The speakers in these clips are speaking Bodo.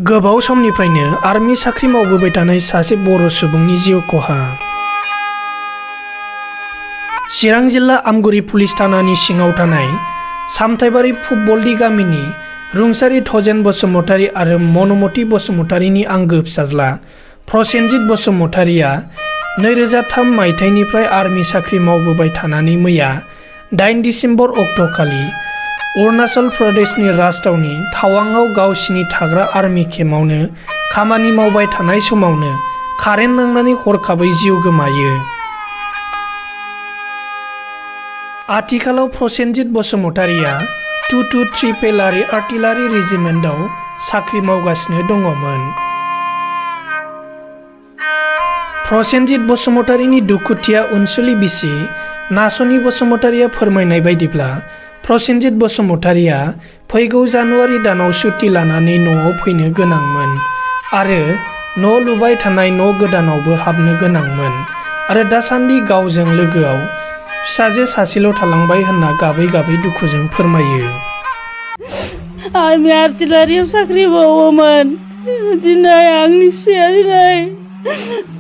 गोबाव समनिफ्रायनो आर्मी साख्रि मावबोबाय थानाय सासे बर' सुबुंनि जिउ खहा। चिरां जिल्ला आमगुरि पुलिस थानानि सिङाव थानाय सामथाइबारि फुटबलदि गामिनि रुंसारि थजेन बसुमतारी आरो मनमति बसुमतारीनि आंगो फिसाज्ला प्रसेनजित बसुमतारीया 2003 मायथाइनिफ्राय आर्मी साख्रि मावबोबाय थानानै मैया 8 डिसेम्बर अक्ट'खालि अरुणाचल प्रदेशनि राजथावनि टावांआव गावसिनि थाग्रा आर्मी केम्पआवनो खामानि मावबाय थानाय समावनो कारेन्ट नांनानै हरखाबै जिउ गोमायो। आथिखालाव प्रसेनजित बसुमतारीया 223 पेलारि आर्टिलारि रेजिमेन्टआव साख्रि मावगासिनो दङमोन। प्रसेनजित बसुमतारीनि दुखुथिया अनसुलि बिसि नासनी बसुमतारीया फोरमायनाय बायदिब्ला प्रसेनजित बसुमतारीया फैगौ जानुवारि दानाव सुटि लानानै न'आव फैनो गोनांमोन आरो न' लुबाय थानाय न' गोदानावबो हाबनो गोनांमोन आरो दासान्दि गावजों लोगोआव फिसाजो सासेल' थालांबाय होनना गाबै गाबै दुखुजों फोरमायो। आर्मी आर्टिलारियाव साख्रि मावोमोन। दिनै आंनि फिसाया दिनै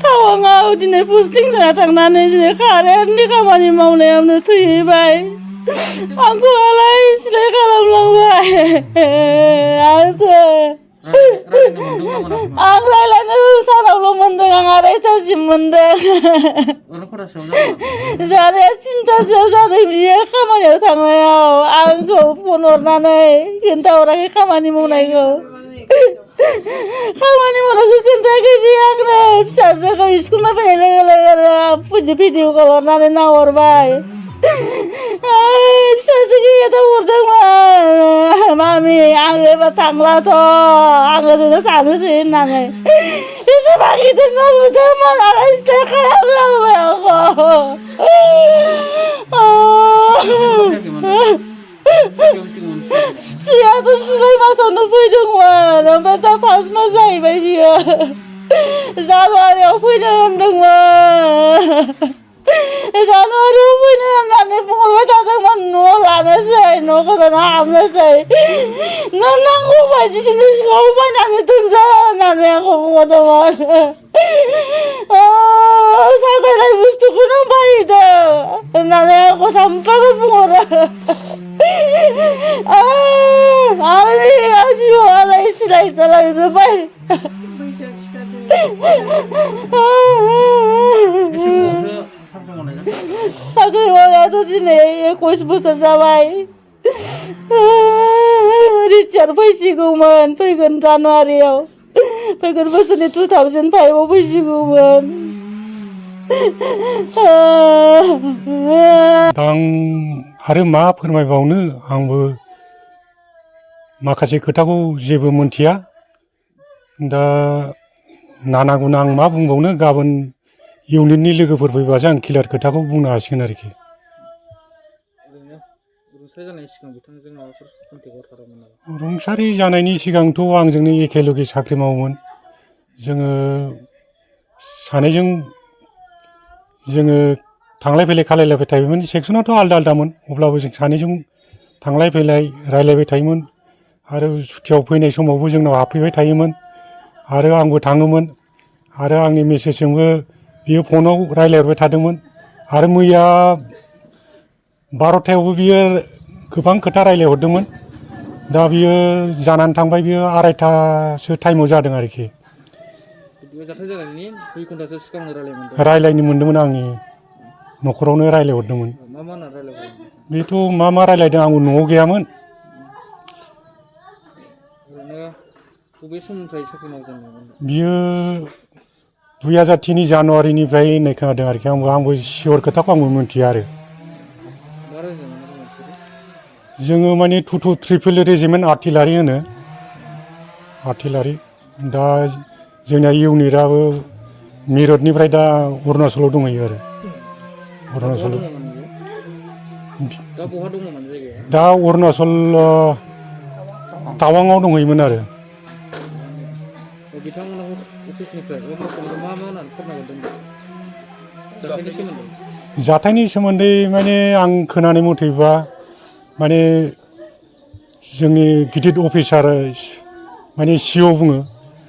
टावांआव दिनै पस्टिं जाना थांनानै दिनै कारेन्टनि खामानि मावनायावनो थैहैबाय। आंखौ आलाय सिलाय खालामलांबाय। आं रायलायनो सानावल' मोनदों, आं 2:30सिम मोनदों। जानाया 3थासोआव जादों बियो खामानियाव थांनायाव। आंखौ फन हरनानै खोन्थाहराखै खामानि मावनायखौ। खामानि मावनायखौ खोन्थायाखै बियो आंनो। फिसाजोखौ स्कुलनिफ्राय फैनाय लोगो लोगो भिडिअ कल हरनानै नाहरबाय। फिसाजोखौ एदावहरदोंमोन, मामि आं एबार थांलाथ' आङो जोंनो थानोसै होननानै। बेसेबा गिदिर न' लुदोंमोन, आलाय सिलाय खालामलांबाय आंखौ। सुटियाथ' 6 मासावनो फैदोंमोन, ओमफ्राय दा 5 मास जाहैबाय बियो। जानुवारियाव फैनो होनदोंमोन। जानुवारियाव फैनो होननानै बुंहरबाय थादोंमोन। न' लानोसै, न' गोदानाव हाबनोसै, नों नांगौ बायदिसिना सिगाङाव बायनानै दोनजा होननानै आंखौ बुंहरदोंमोन। साजायनाय बुस्थुखौ नों बायदो होननानै आंखौ सानफ्रामबो बुंहरो। आंनि जिउआ आलाय सिलाय जालांजोब्बाय। साख्रि मावनायाथ' दिनै 21 बोसोर जाबाय। रिटायार फैसिगौमोन फैगोन जानुवारियाव, फैगोन बोसोरनि 2005आव फैसिगौमोन। आं आरो मा फोरमायबावनो, आंबो माखासे खोथाखौ जेबो मोनथिया। दा नानागुना आं मा बुंबावनो, गाबोन इउनिटनि लोगोफोर फैबासो आं क्लियार खोथाखौ बुंनो हासिगोन आरोखि। रुंसारि जानायनि सिगांथ' आंजोंनो एखेलगे साख्रि मावोमोन। जोङो सानैजों थांलाय फैलाय खालायलायबाय थायोमोन। सेक्सनाथ' आलदा आलदामोन, अब्लाबो जों सानैजों थांलाय फैलाय रायलायबाय थायोमोन आरो सुटियाव फैनाय समावबो जोंनाव हाबफैबाय थायोमोन आरो आंबो थाङोमोन आरो आंनि मिसेसजोंबो बियो फनाव रायलायहरबाय थादोंमोन आरो मैया 12थायावबो बियो गोबां खोथा रायलायहरदोंमोन। दा बियो जानानै थांबाय, बियो 2:30सो टाइमाव जादों आरोखि। रायलायनो मोन्दोंमोन, आंनि न'खरावनो रायलायहरदोंमोन। बेथ' मा रायलायदों आंबो न'आव गैयामोन। बियो 2003 जानुवारिनिफ्राय होननाय खोनादों आरोखि। आंबो सियर खोथाखौ आंबो मिथिया आरो। जोङो माने 223 रेजिमेन्ट आर्टिलारि होनो, आर्टिलारि। दा जोंना इउनिटआबो मिरतनिफ्राय दा अरुणाचलाव दंहैयो आरो। अरुणाचलाव दा अरुणाचल टावांआव दंहैयोमोन आरो। जाथायनि सोमोन्दै माने आं खोनानाय मथेबा माने जोंनि गिदिर अफिसार माने CO बुङो,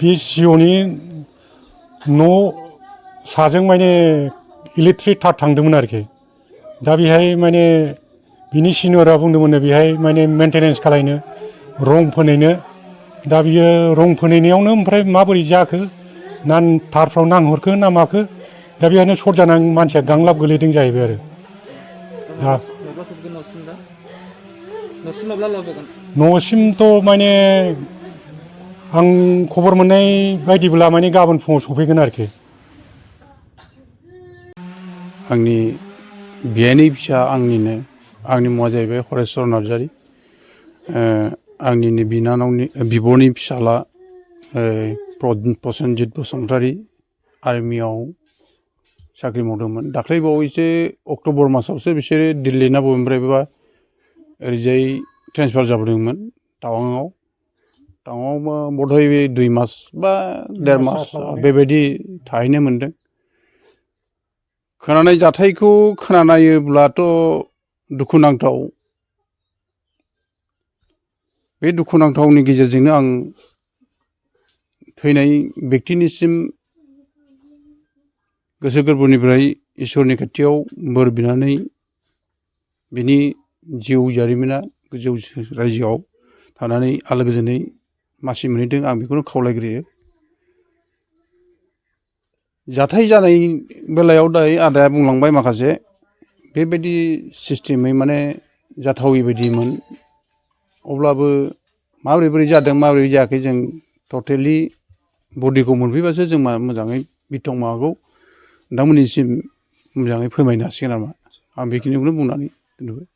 बे जिअ'नि न' साजों माने इलेक्ट्रिक तार थांदोंमोन आरोखि दा बेहाय माने बिनि सिनियरा बुंदोंमोन बेहाय माने मेनटेनेन्स खालायनो रं फोनैनो दा बियो रं फोनैनायावनो ओमफ्राय माबोरै जाखो ना तारफ्राव नांहरखो ना माखो दा बेहायनो सर्ट जानानै मानसिया गांलाब गोलैदों जाहैबाय आरो दा माब्ला सफैगोन न'सिम दा न'सिम माब्ला लाबोगोन न'सिमथ' माने आं खबर मोननाय बायदिब्ला माने गाबोन फुङाव सफैगोन आरोखि आंनि बियाइनि फिसा आंनिनो आंनि मुङा जाहैबाय हरेस्वर नार्जारि आंनिनो बिनानावनि बिब'नि फिसाला प्रसेनजित बसुमतारि आर्मियाव साख्रि मावदोंमोन दाख्लै बावैसो अक्ट'बर मासावसो बिसोरो दिल्ली ना बबेनिफ्रायबा ओरैजाय ट्रेन्सफार जाबोदोंमोन टावाङाव बधय 2 मास बा 1.5 मास बेबायदि थाहैनो मोनदों खोनानाय जाथायखौ खोनायोब्लाथ' दुखुनांथाव बे दुखुनांथावनि गेजेरजोंनो आं थैनाय बेक्तिनिसिम गोसो गोरबोनिफ्राय इसोरनि खाथियाव बोर बिनानै बिनि जिउ जारिमिना गोजौ रायजोआव थानानै आलो गोजोनै मासि मोनहैदों आं बेखौनो खावलायग्रोयो जाथाय जानाय बेलायाव दायो आदाया बुंलांबाय माखासे बेबायदि सिस्टेमै माने जाथावै बायदिमोन अब्लाबो माबोरै जादों माबोरै जायाखै जों टटेलि बडिखौ मोनफैबासो जों मोजाङै बिथं माबाखौ नोंथांमोननिसिम मोजाङै फोरमायनो हासिगोन नामा आं बेखिनिखौनो बुंनानै दोनबाय